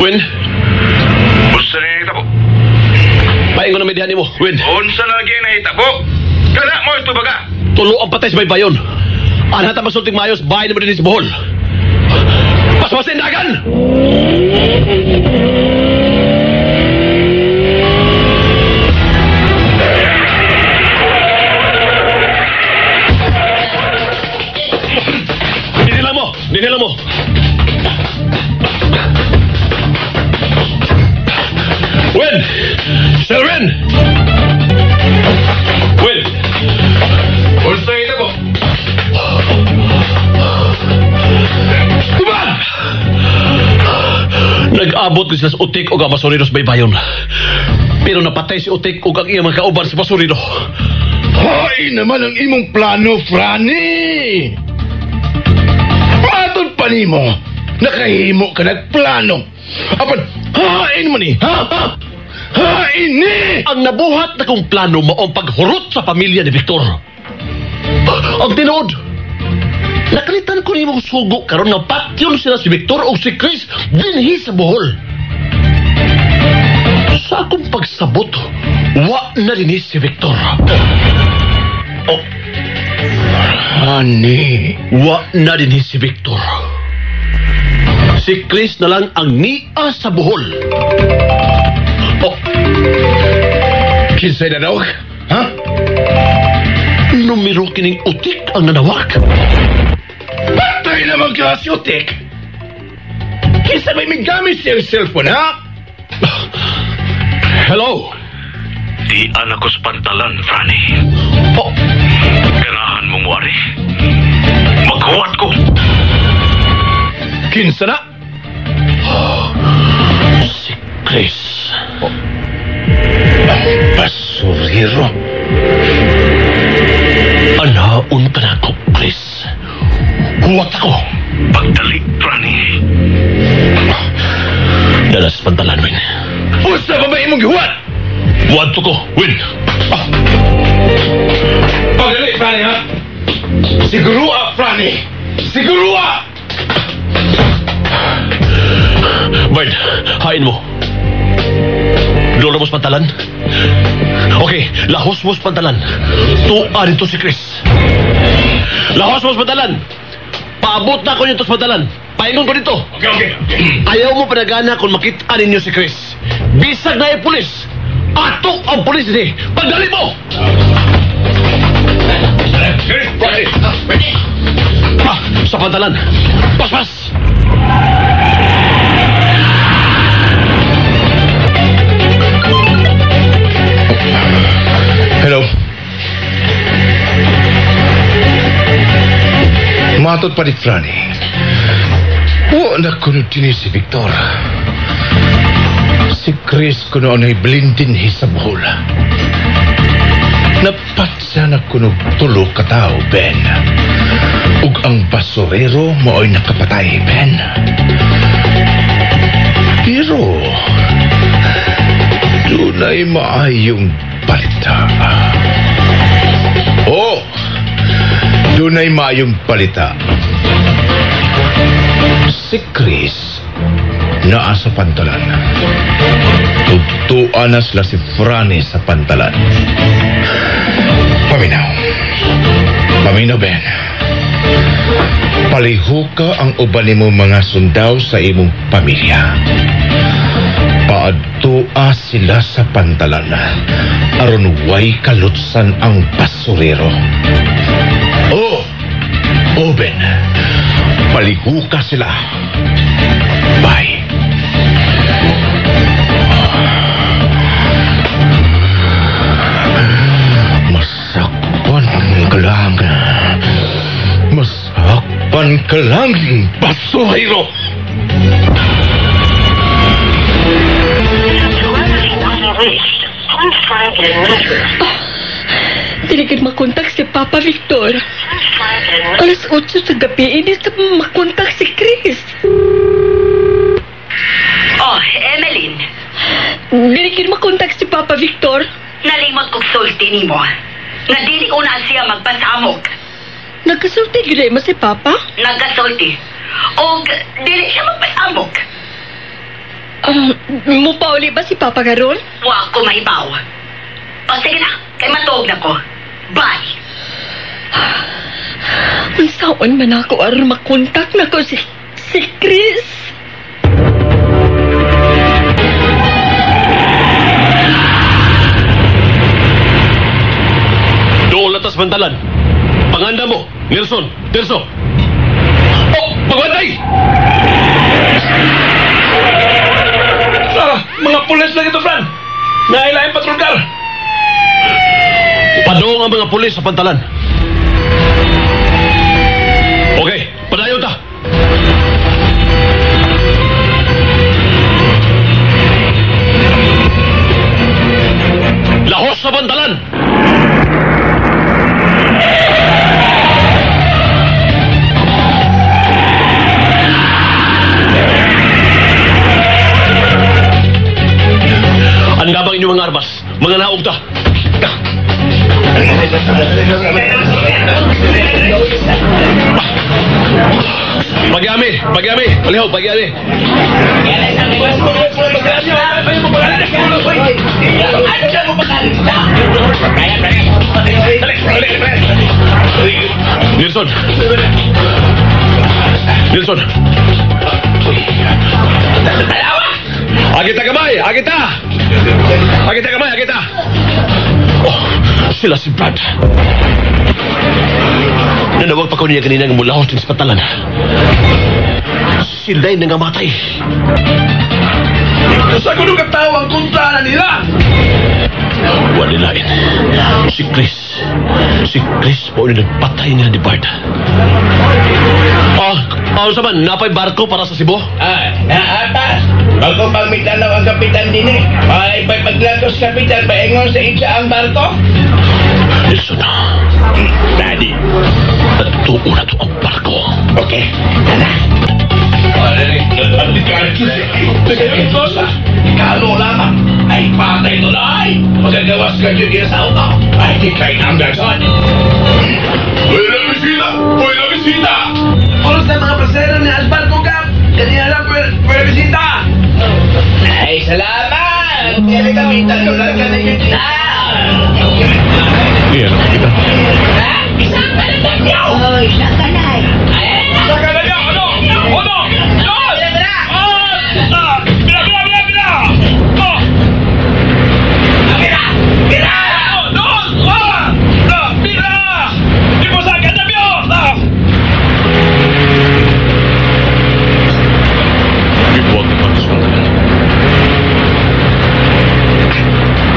Win? Unsa na nahitabo? Paingon na may dihan nimo, Win. Unsa na lagi nahitabo? Kana mo ito baga? Tulo ang patay sa baybayon. Anha ta masulting maayos, bahay naman din sa Bohol. Paspasin dagan! Dinila mo! Dinila mo! Win! Sir Win! Win! Unsa nahitabo? Tubag! Nag-abot ko sila sa Utik o ang Basurero sa baybayon. Pero napatay si Utik o ang iyang mga kauban sa Basurero. Hay naman ang imong plano, Franny! Matod pa nimo, nakahimo ka nagplano. Apan, hain mo ni, ha? Hain ni! Ang nabuhat na kong plano mao ang paghurot sa pamilya ni Victor. Ang tinuod, nakalitan ko nimong sugo karon nga patyon sila si Victor o si Chris dinhi sa Bohol. Sa akong pagsabot, wa na dinhi si Victor. Oh. Honey. Wa na dinhi si Victor. Si Chris na lang ang nia sa Bohol. Oh. Kinsay nanawag? Ha? Numero kining Utik ang nanawag. Patay naman ka si Utik! Kinsa may migamit siyang cellphone, ha? Hello? Di anak ko sa pantalan, Franny. Oh. Ganahan mong wari. Maghuwat ko. Kinsa na? Si Chris. Oh. Ang basurero. Anaon ka na ako, Chris. Huwat ako. Pagdali, Franny. Dala sa pantalan, Win. Usa pa ba imong gihuwat? Huwat ko, Win. Ah. Pagdali, Franny, ha? Siguro, Franny. Siguro! Bird, hain mo. Lolo mo sa pantalan? Okay, lahos mo sa pantalan. Tuwa dito si Chris. Lahos mo sa pantalan. Paabot na ako nito sa pantalan. Paingon ko dito. Okay, okay. Ayaw mo panagana kung makita ninyo si Chris. Bisag na yung pulis. Ato ang pulis ni. Pagdali mo! Ah, sa pantalan. Paspas! Hello. Matod pa ni Franny. Wa na kuno dinhi si Victor. Si Chris kuno ang naiblin dinhi sa Bohol. Napatsa na kuno tulo ka tao, Ben. Ug ang basurero mao'y nakapatay, Ben. Pero dunay maayong balita. Oh, dunay maayong balita. Si Chris naa sa pantalan. Tugtuan na sila si Franny sa pantalan. Paminaw. Paminaw, Ben. Palihuka ang uban nimo mga sundaw sa imong pamilya. Paadtua sila sa pantalan. Aron way kalutsan ang basurero. Oh, oh Ben. Palihuka sila. Bye. Masakpan ka lang. Masakpan ka lang, basurero! Dili makontak si Papa Victor. 8:00 sa gabi, hindi sa makontak si Chris. Oh, Emmeline. Dili makontak si Papa Victor. Nalimot kog sulti nimo. Nga dili una siya magpasamok. Nagkasulti gyud mo si Papa? Nagkasulti. Og dili siya magpasamok. Mupauli ba si Papa karon? Wa ko mahibaw. O sige na, kay matuog na ko. Bye. Unsaon man ako aron makontak na ko si Chris. Doon latas bantalan. Panganda mo, Nelson, Terso. Oh, pagbantay! Ah, mga pulis lang ito, Fran. Nailaing patrol car. Padong ang mga pulis sa pantalan. Okay, padayon ta. Lahos sa bantalan! Ang inyong mga armas, mga naog ta. Pagyami, pagyami, palihaw, pagyami. Nelson. Nelson. Agita kamay, agita. Agita kamay, agita. Oh, sila si Brad. Nanawag pa ko niya kanina nga mulahos din sa patalan. Sila'y nangamatay. Sa kuno katawa ang kontra na nila. Wala lain. Si Chris. Si Chris po yung nagpatay nila ni Bart. Saman, napay barko para sa Cebu? Ah, naatas. Bago pang mitanaw ang kapitan din eh. Ay, pa'y paglagos kapitan, paingon sa itsa ang barko? Nelson. Daddy. Tatuo na to ang barko. Okay, tara. Kalo lamang. Ay, patay tulay. Magagawas ka dyan sa auto. Ay, di kayo nang gason. Buena bisita! Buena bisita! Oras na mga pasero ni Albarco Gap. Kanina lang buena bisita. Ay, salamat! Kaya kami talulan ka na yun. Iyan, kita. Isang ka na tayo! Oh, isang ka na. Isang ka na niya! Ano? Ano? Dos! Ah! Bila, bila, bila, bila! Oh! Bila! Bila! Dos! Ah! Bila! Di mo sa akin na biyo! Ah! Ibuwag na pang suwangan.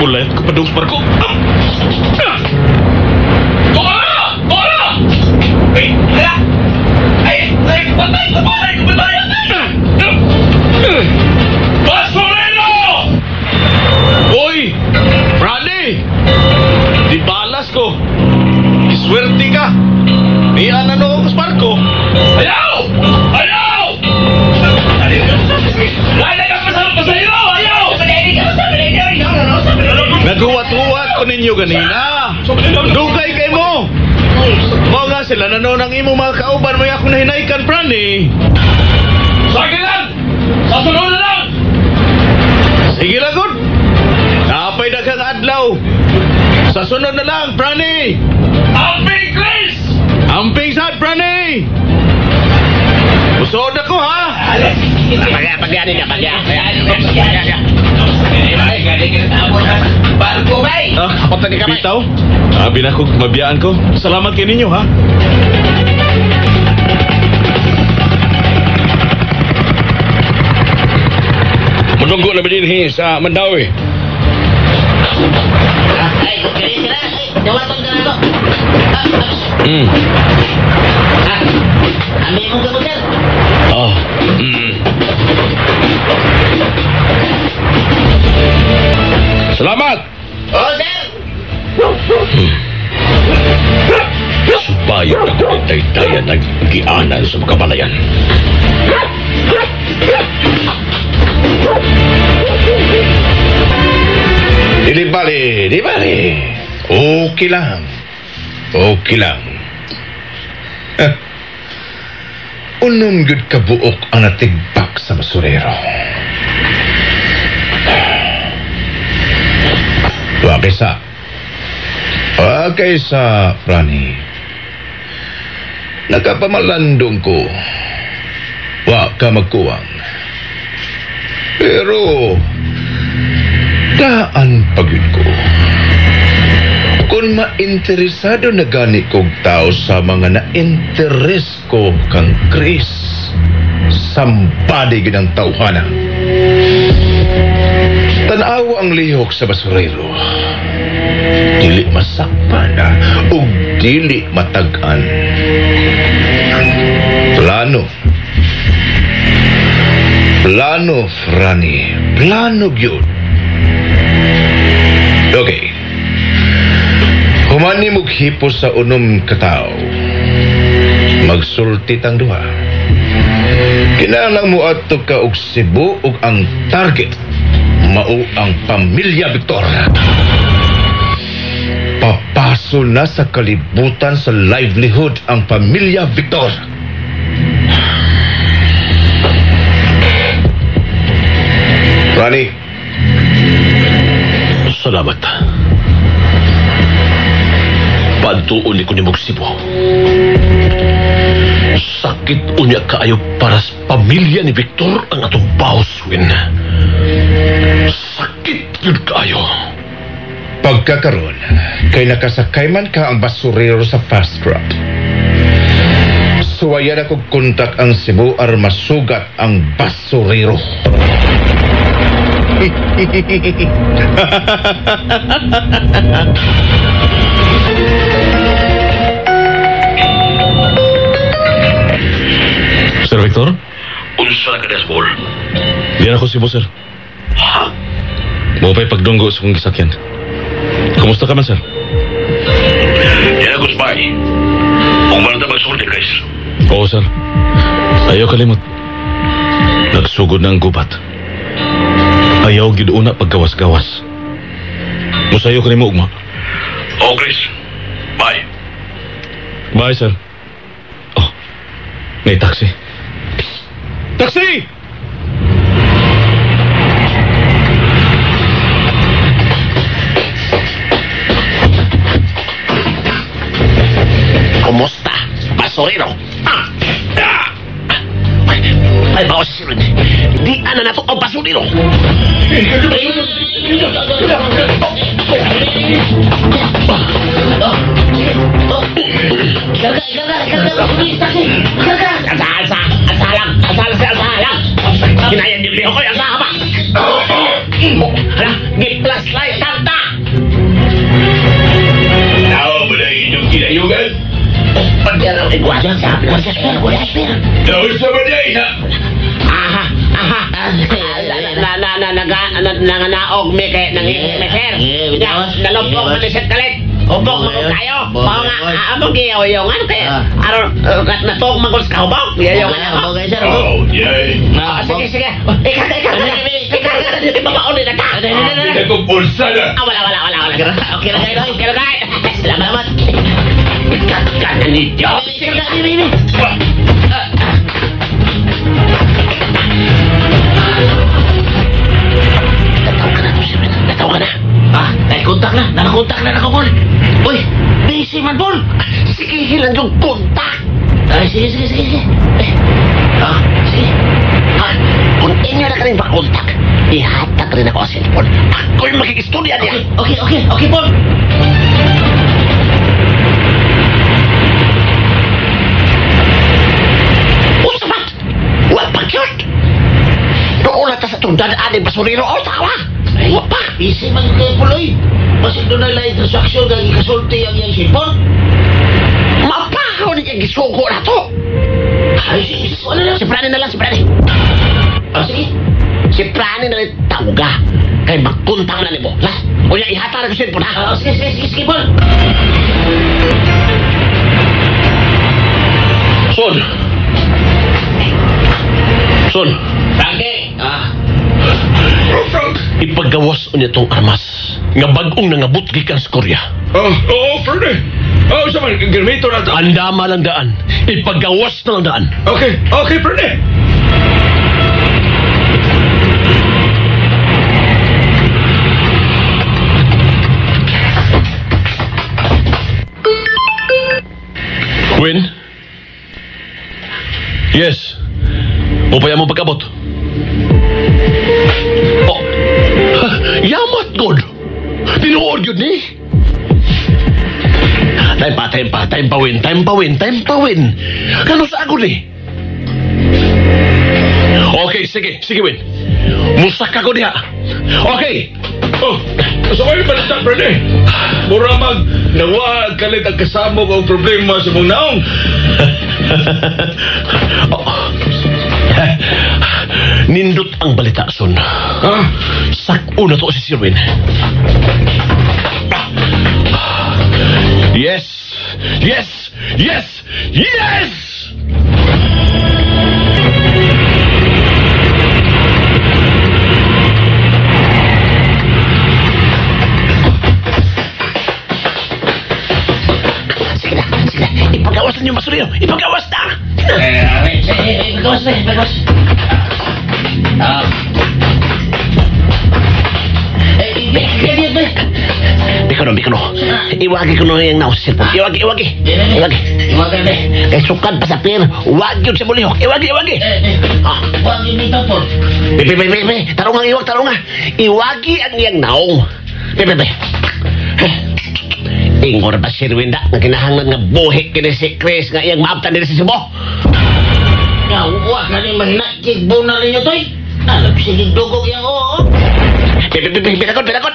Ulayat ko pa doon sa barko. Tora! Tora! Ay! Hala! Ay! Ay! Patay ko! Patay ko! Patay! Basurero! Uy! Brady! Di balas ko. Iswerte ka. Iyan ano ako sa barko. Ayaw! Ayaw! Ayaw! Ayaw! Naghuwat-huwat ko ninyo ganina. Dugay kay mo. Mao nga sila na noon ang imong mga kauban mo akong nahinaykan, Fran eh. Sige lang! Sa sunod na lang! Sige lang, good. Napay daghang adlaw. Sa sunod na lang, Prani. Amping, Chris! Amping sad, Prani. Usod ako, ha? Barko, bay! Ah, bitaw. Abi na ko, mabiyaan ko. Salamat kay ninyo, ha? Manunggo na dinhi sa Mandawi. Ay, kaya sila. Ay, dawatan ka na to. Ami mo gamot, sir. Ah. Salamat! Oh, sir. Subayot ako ng daydayan ng gianan sa mga balayan. Dili bali, di bali. Okay lang. Okay lang. Unom gyud kabuok ang natigbak sa basurero. Wa kaysa, Franny. Nakapamalandong ko. Wa ka magkuwang. Pero daan pagyud ko. Kung mainteresado na gani kog tao sa mga na-interes ko kang Chris, sambadi gid ang tawhana. Tan-aw ang lihok sa basurero. Dili masakpan ug dili matag-an. Plano. Plano, Franny. Plano gyud. Okay. Humani mo hipos sa unom kataw. Magsulti tang duha. Kinahanglan mo adto ka og Cebu ug ang target mao ang pamilya Victor. Papaso na sa kalibutan sa livelihood ang pamilya Victor. Rani. Salamat. Paantuon ni ko ni Cebu. Sakit unya kaayo para sa pamilya ni Victor ang atong baos, Win. Sakit yun kaayo. Pagkakaroon, kay nakasakay man ka ang basurero sa fast craft. Suwayan ako kontak ang Cebu ar masugat ang basurero. Sir Victor? Unsa na ka desbol? Diyan ako Cebu, sir. Ha? Mo pa'y pagdunggo sa kong gisakyan. Kumusta ka man, sir? Yan ako, spy. Kung ba na magsulti, guys? Oo, sir. Ayaw kalimot. Nagsugod na ang gubat. Ayaw gyud una paggawas-gawas. Musayo ka nimo ugma. Oo, Chris. Bye. Bye, sir. Oh, may taxi. Taxi! Kumusta, basurero? Ay, bawas si Rin. Di ana na to ang basurero. Asa, asa, asa lang, asa lang, asa lang. Kinayan yung liho ko, asa ba? Hala, gi-plus light tanta. Tao ba na inyong kinayugan? Guardia, guardia, guardia. Tao sa ba na? Aha, aha. Na nanganaog mi kay nangihimi sir. Nalupok man ni sir kalit. Hubok man kayo. Mao nga among giyoyongan kay aron natog man sa kahubok. Giyoyongan ako. Oh, yay. Sige, sige. Ikaw, ikaw, ikaw. Ibabaon ni ta. Hindi ko bulsa na. Wala, wala, wala, wala. Okay na kayo, okay na kayo. Salamat. Ikaw ninyo. Nataw ka na. Ah, kontak na. Nakakontak na ako, Paul. Uy, busy man, Paul. Sige, hilang yung kontak. Ay, sige, sige, sige. Eh, ah, sige. Ah, kung inyo na ka rin makontak, ihatag rin ako ang cellphone. Ako'y makikistorya niya. Okay, okay, okay, Paul. Usapat! Wa pa cute! Doon na ta sa itong dadaan ni basurero. O, tawa! Wa pa! Easy man kayo, Puloy. Basig doon na lang transaksyon kag ikasulti ang iyang cellphone. Mapahaw niya gisugo na to! Ay, sige, ano na? Si Prani na lang, si Prani. Ah, sige. Si Prani na lang tawga. Kay magkuntang na nimo. La, unya ihata na ko cellphone, ha? Ah, sige, sige, sige, sige, Paul. Son! Son! Frankie! Ah, Ipagawas unya tong armas. Nga bag-ong nangabot gikan sa Korea. Oh, oo, Fernie. Oh, sa man, gamiton na to. Andama lang daan. Ipagawas na lang daan. Okay, okay, Fernie. Win? Yes. Upaya mo pagkabot. Oh. Ha, yamat god. Tinuod yun ni. Time pa, Win. Time pa, Win. Kano sa ako ni? Okay, sige, Win. Musak ako diha. Okay. Oh, so kayo balita, Bernie. Mura mag nawag kalit ang kasamok ang problema sa mong naong. Oh. Nindot ang balita, son. Ha? Sak-o na to si Sirwin. Yes! Yes! Yes! Yes! Sige na, sige na. Ipagawas na niyo, basurero. Ipagawas na! Ipagawas na, ipagawas. Bikono. Iwagi ko na yung naos sa cellphone. Iwagi. Iwagi. Kay sukad pa sa pier. Wag yun sa mulihok. Iwagi. Wag yun dito, Paul. Be. Tarong nga, iwag, tarong nga. Iwagi ang iyang naong. Be. Ingor ba si Rwinda nga kinahanglan nga buhi kini si Chris nga iyang maabtan din sa Cebu? Wag na rin mahinakig na rin nyo, toy. Nalap sige dugog yang oo.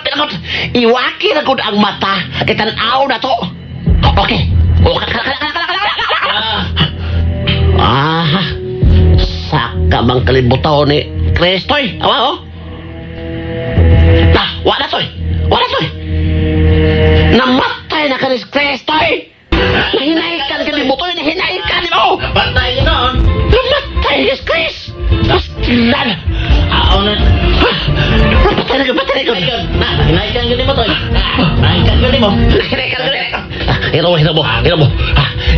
Pinakot. Iwaki na gud ang mata. Kay tan-aw na to. Okay. Kala. Ah, saka mang kalibutaw ni Chris, toy. Awa, oh. Nah, wala, toy. Namatay na ka ni Chris, toy. Nahinay ka ni Butoy, nahinay ka ni mo. Patay ka noon. Namatay ni Chris. Pastilan. Aw na. Patay na ka. Nahinay ka ni mo, toy. Nahinay ka ni mo. Nahinay ka ni mo. Hiro mo.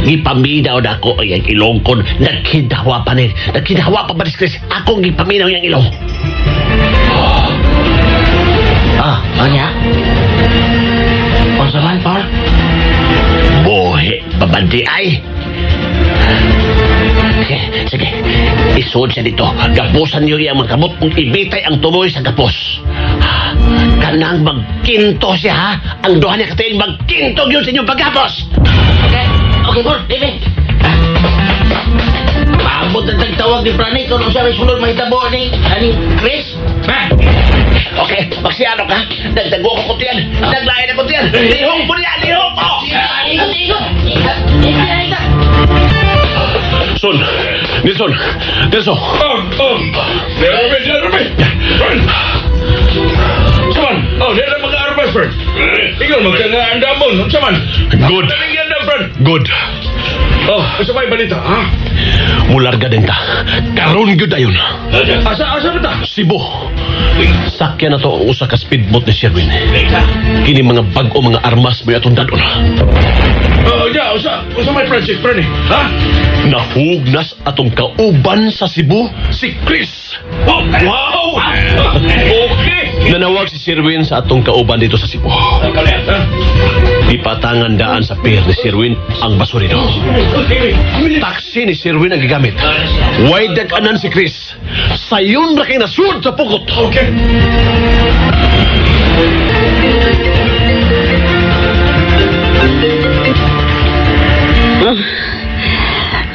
Gipaminaw na ako ang ilong kon. Nagkindawa pa ni. Nagkindawa pa ba ni Chris? Akong gipaminaw yung ilong. Ah, ano niya? Unsa man, Paul? Buhi, babandi ay. Sige. Isuod siya dito. Gapusan niyo iyang mga kamot kung ibitay ang tumoy sa gapos. Kanang magkinto siya, ha? Ang duha niya katiing magkinto yun sa inyong paggapos. Okay, Paul. Baby. Paabot na tagtawag ni Franny kung siya may sulod mahitabo ni aning Chris. Ha? Okay, magsiyano ka. Dagdago ko kuntiyan. Daglain na kuntiyan. Lihong po niya, lihong po! Ingot. Son, Nelson, Nelson. Oh. Jeremy. Fern. Saman. Oh, di na mga armas, Fern. Ikaw, magkangaandamon. Saman. Good. Good. Oh, sa may balita, ha? Mularga din ta. Karon gyud ayon. Asa ba ta? Cebu. Sakyan na to ang usa ka speedboat ni Sherwin. Kini mga bag-o mga armas mo atong dadon. Oh, yeah, usa may project, Bernie. Ha? Nahugnas atong kauban sa Cebu si Chris. Oh, wow! Okay. Nanawag si Sherwin sa atong kauban dito sa Cebu. Ipatangan daan sa pier ni Sherwin ang basurino. Taxi ni Sherwin ang gigamit. Way dag-anan si Chris. Sayon ra kay nasud sa pukot. Okay.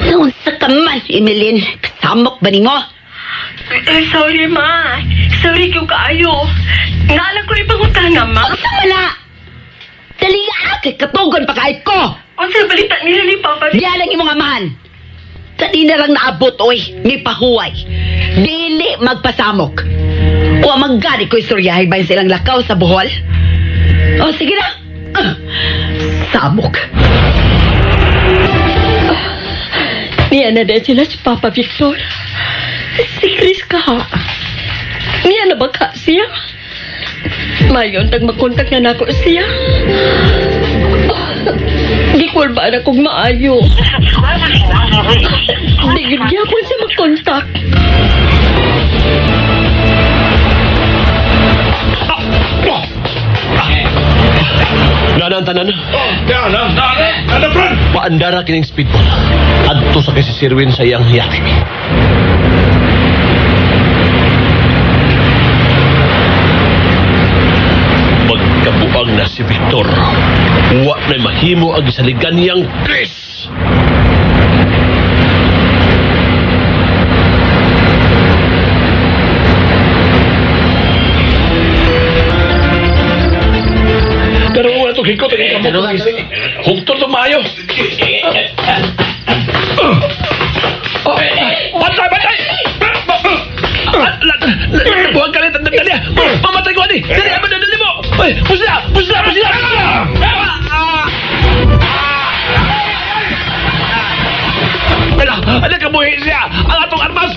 Naunsa ka man, Emeline. Kasamok ba nimo? Sorry, ma. Sorry ko kaayo. Naalang ko ipangutana, ma. Unsa man na? Dali nga, kay katugon pa kahit ko. Unsa balita nila ni Papa? Diyan lang imong amahan. Kanina lang naabot, oy. Ni pahuway. Dili magpasamok. O manggani ko istoryahe ba silang lakaw sa Bohol? O, sige na. Samok. Niya na din sila si Papa Victor. Si Chris ka. Niya na ba ka siya? Mayon, tag makontak na nako siya. Di ko ba na kong maayo. Di gyud gyapon siya makontak. Nana ang tanan. Nana, nana, nana, Fran! Paandara kining speedboat. Adto sa kay si Sirwin sa iyang yate. Magkabuang na si Victor. Wa na mahimo ang gisaligan niyang Chris. Pero wala itong hikot. Ang kamot. Hugtol itong maayo. Bantay! Bantay! Buwag ka rin. Dali! Mamatay ko ani! Dali! Dali mo! Pusla! Pusla! Pusla! Ala! Ala kabuhi siya! Ang atong armas!